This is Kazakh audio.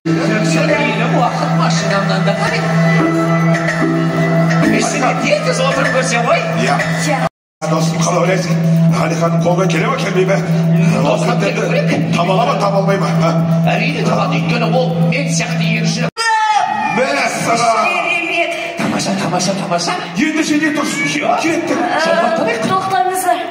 Менің уақыт машинамнан да қарай. Тез отырып көрсе ғой. Иә. Досым, қалай ойлайсың? Ғалиханның қолынан келе ме, келмей ме? Досым, келу керек. Таба ала ма, таба алмай ма? Әрине табады, өйткені ол мен сияқты ержүрек. Мәссаған! Керемет! Тамаша, тамаша, тамаша. Ендеше не тұрсың? Иә. Кеттік. Жолға аттанайық. Тоқтаңыздар.